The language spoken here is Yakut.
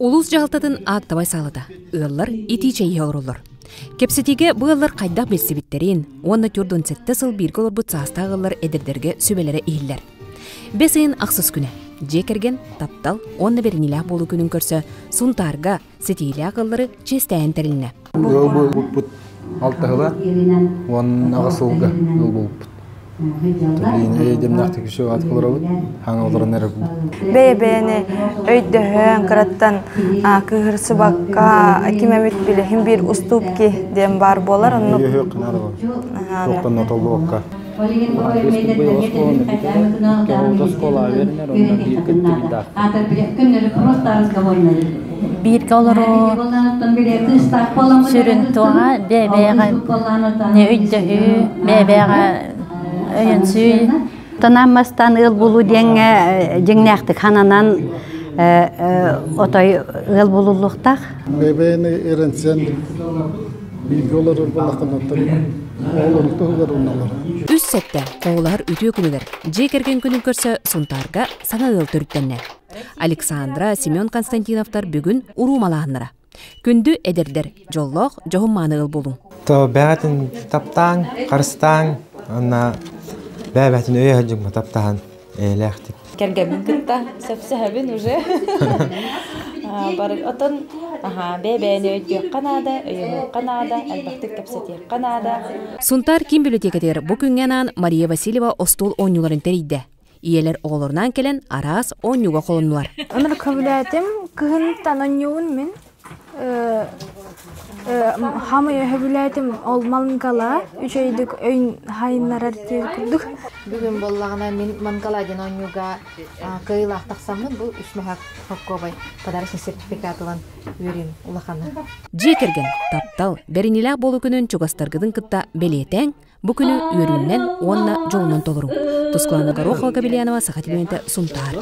Улуус дьаһалтатын аактабай саалата. Ыаллар итии чэй иһэ олороллор. Кэпсэтиигэ бу ыаллар хайдах билсибиттэрин уонна 47 сыл бииргэ олорбут саастаах ыаллар эдэрдэргэ сүбэлэрэ иһиллэр. Бэс ыйын ахсыс күнэ. Дьиэ кэргэн, таптал уонна бэриниилээх буолуу күнүн көрсө Сунтаарга ситиилээх ыаллары чиэстээһин тэрилиннэ. Ыал буолбуппут алтыһыла уонна аҕыс сылга ыал буолбуппут. Эйдемнээхтик үсүө аат олоробут, хаҥа олорон эрэ Бэйэ-бэйэни өйдөһөн, кыраттан кыыһырсыбакка, ким эмит билиһин биир уступки диэн баар буолар. Оннук. Өйөһүөх наада бар. Туохтан отоллуокка. Бииргэ олоруу сүрүн туоҕа бэйэ-бэйэҕэ өйдөһүү, бэйэ-бэйэҕэ өйөнсүү. Тонаммастан ыал булуу диэҥҥэ дьиҥнээхтик хананан отой ыал булуллуохтаах. Бэйэ-бэйэни эрэнсэн бииргэ олорор буоллаххына оҕолорун туһугар уналлар. Үс сэттэ оҕолоһор үтүө күнүгэр дьиэ кэргэн күнүн көрсө Сунтаарга саҥа ыал төрүттэннэ. Александра, Семен Константиновтар бүгүн уруу малааһыннара. Күндү эдэрдэр, дьоллоох, дьоһун-мааны ыал буолуҥ. То бэҕэтин таптааҥ, харыстааҥ, уонна бэйэ-бэйэтин өйө сылдьыҥ таптаһан эйэлээхтик. Кэргэммин кытта сөпсөһөбүн уже. Бары отон аха бэйэ-бэйэни өйдүөххэ наада, өйөһүөххэ наада, элбэхтик кэпсэтиэххэ наада. Сунтаар киин библиотекатыгар бу күҥҥэ анаан Мария Васильева остуол оонньууларын тэрийдэ. Ийэлэр оҕолорунаан кэлэн араас оонньууга холоннулар. Ынырык сөбүлээтим. Кыһынтан оонньуубун мин. Хамай сөбүлээтим ол мангала үчүгэйдик өйүн хайыннарар диир курдук. Бүгүн буоллаҕына мин мангала диэн оонньууга кыайыылаах тахсаммын бу үс мөһөөк хоккуобай подарочный сертификат ылан үөрүүм улахана. Дьиэ кэргэн, таптал, бэриниилээх буолуу күнүн чугастаргытын кытта бэлиэтээҥ, Бу күнү үөрүүнэн уонна дьолунан толоруҥ. Тускулана Горохова Кабельянова, Саха телевидениетэ, Сунтаар.